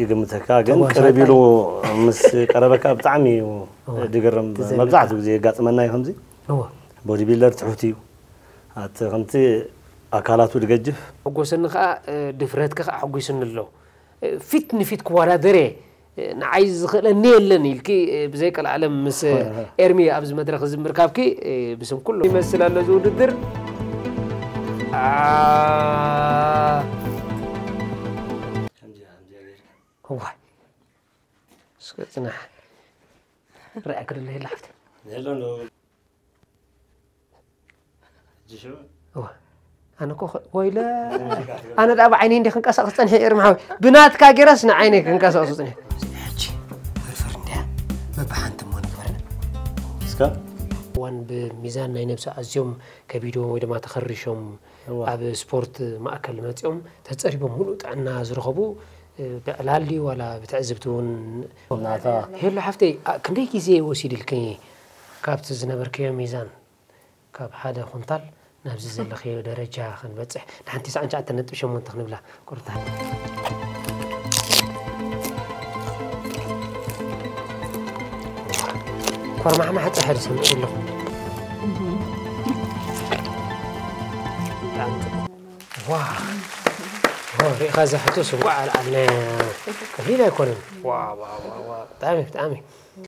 ግምተካ ግን ቅርብ ኢሉ ምስ ቀረበካ ብጣዕሚ እዩ ድግርም። መብዛሕትኡ ግዜ የጋጥመና እዩ ከምዚ። ቦዲ ቢልደር ትሑት እዩ። ኣቲ ከምቲ ኣካላቱ ድገጅፍ። ሕጎሰኒ ከዓ ድፍረትካ ከዓ ሕጒስኒ ኣሎ። ፊት ንፊት ክወዳደር እየ፣ ንዓይ ዝኽእለኒ የለን ኢልኪ ብዘይ ቀልዓለም ምስ ኤርሚ ኣብዚ መድረኽ ዝምርካብኪ ብስም ኩሉ ይመስል ኣሎ እዚ ውድድር። እዋይ እስከ ጽናሕ ርኣ ክድለ የላ ሓፍተ። ኣነ ኮ ወይለ ኣነ ዳ ብዓይነይ እንዲ ክንቀሳቀስ ጸኒሐ እየ ርምሓዊ ብናትካ ገይረስ ንዓይነይ ክንቀሳቀሱ ጸኒሐ። ሕጂ ፍርፍር እንዲያ በብሓንቲ እሞ ንግበረን። እስከ እዋን ብሚዛን ናይ ነብሲ ኣዝዮም ከቢዶም ወይ ድማ ተኸሪሾም ኣብ ስፖርት ማእከል መጺኦም ተጸሪቦም ሙሉእ ጥዕና ዝረኸቡ ብዕላል ድዩ ዋላ ብትዕዝብቲ እውን ናታ ሄሎ ሓፍተይ ክንደይ ግዜ ወሲድልኪ ካብቲ ዝነበርክዮ ሚዛን ካብ ሓደ ኩንታል ናብዚ ዘለኽዮ ደረጃ ክንበፅሕ ንሓንቲ ሰዓን ሸዓተ ነጥብ ሸሞንተ ክንብላ ቁርታ ኮርማሕማሕ ፀሕሪ ሰምዑ ኣለኹ ሪእኻ ዘሕቱ ስንቋዕ ኣልዓልናያ ቀሊል ኣይኮነን ብጣዕሚ ብጣዕሚ